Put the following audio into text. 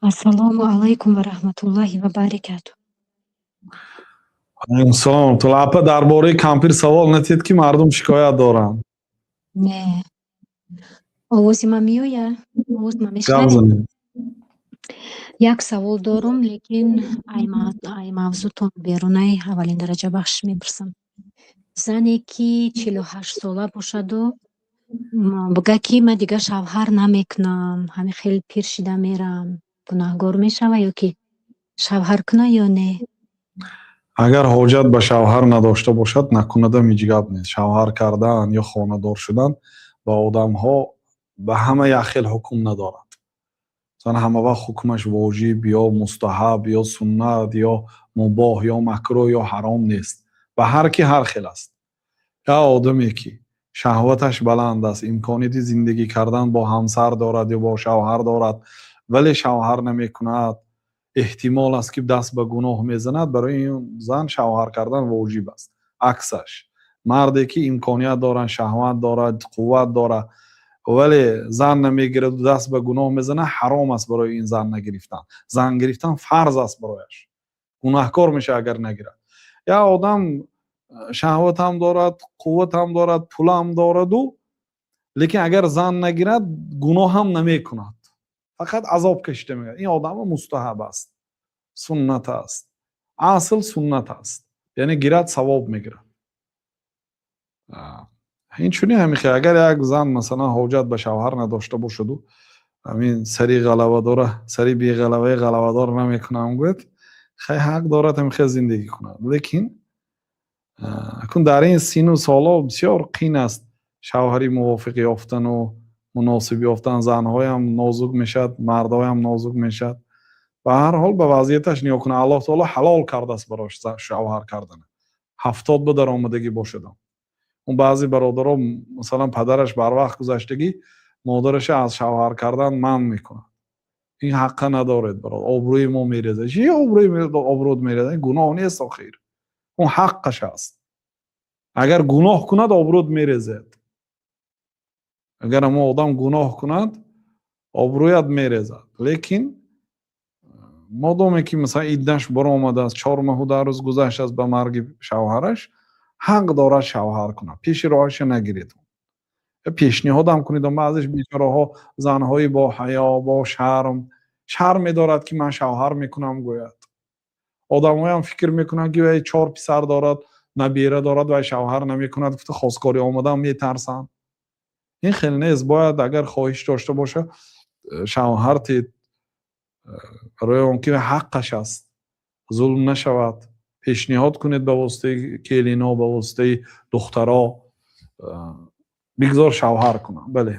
Ассалому алайкум ва раҳматуллоҳи ва баракатуҳ. Алайкум салом. Апа, дар бораи кампир савол натиҳед, ки мардум шикоят доранд. Не. Овози ман меояд? Овози ман Гап мешунавед? занед. Як савол дорум, лекин ай мавзӯътон берунай, аввалин дараҷа бахшиш мепурсам. Зане, ки 48 сола бошаду бигӯяд, ки ман дигар шавҳар намекунам, ҳамин хел пир шида мерам, гунаҳгор мешавад ё ки шавҳар кунад ё не? Агар ҳоҷат ба шавҳар надошта бошад, накунадам, ҳеҷ гап нест. Шавҳар кардан ё хонадор шудан ба одамҳо, ба ҳама як хел ҳукм надорад. Масалан, ҳама вақт ҳукмаш воҷиб ё мустаҳаб ё суннат ё мубоҳ ё макрӯҳ ё ҳаром нест. Ба ҳар кӣ ҳар хел аст. Як одаме, ки шаҳваташ баланд аст, имконияти зиндагӣ кардан бо ҳамсар дорад ё бо шавҳар дорад, вале шавҳар намекунад, эҳтимол аст, ки даст ба гуноҳ мезанад, барои ин зан шавҳар кардан воҷиб аст. Аксаш, марде, ки имконият дорад, шаҳват дорад, қувват дорад, вале зан намегираду даст ба гуноҳ мезанад, ҳаром аст барои ин зан нагирифтан. Зан гирифтан фарз аст барояш, гунаҳкор мешавад, агар нагирад. Як одам шаҳватам дорад, қувватам дорад, пулам дораду, лекин агар зан нагирад, гуноҳам намекунад, фақат азоб кашида мегардад, ин одама мустаҳаб аст, суннат аст, асл суннат аст, яъне гирад, савоб мегирад. Инчунин ҳамин, агар як зан, масалан, ҳоҷат ба шавҳар надошта бошаду ҳамин сари ғалабадора, сари беғалабаи ғалабадор намекунам гӯяд, хай, ҳақ дорад ҳамин хел зиндагӣ кунад. Лекин акун дар ин сину солҳо бисёр қин аст шавҳари мувофиқ ёфтану муносиб ёфтан. Занҳоям нозук мешавад, мардҳоям нозук мешавад. Ба ҳар ҳол, ба вазъияташ нигоҳ кунад. Аллоҳ таоло ҳалол кардааст барош шавҳар кардана, 70 ба даромадагӣ бошадам. Он баъзе бародаро, масалан, падараш барвақт гузаштагӣ, модараша аз шавҳар кардан манъ мекунад. Ин ҳаққа надоред, бародар, обрӯи мо мерезад. Чи обрӯи обрӯд мерезад? Гуноҳ нест охир, он ҳаққаш аст. Агар гуноҳ кунад, обрӯд мерезад. Агар ҳамон одам гуноҳ кунад, обрӯят мерезад. Лекин модоме ки, масалан, иддаш баромадааст, 4 моҳу 10 рӯз гузаштааст ба марги шавҳараш, ҳақ дорад шавҳар кунад. Пеши роҳаша нагиред, пешниҳодам кунед. Баъзеш бечораҳо, занҳои бо ҳаё, бо шарм, шарм медорад, ки ман шавҳар мекунам гӯяд. Одамҳоям фикр мекунанд, ки вай чор писар дорад, набера дорад, вай шавҳар намекунад гуфта, хосгорӣ омадан метарсанд. Ин хел нест. Бояд, агар хоҳиш дошта боша, шавҳар тед, барои он ки ҳаққаш аст, зулм нашавад. Пешниҳод кунед ба воситаи келино, ба воситаи духтаро, бигзор шавҳар кунанд. Бале.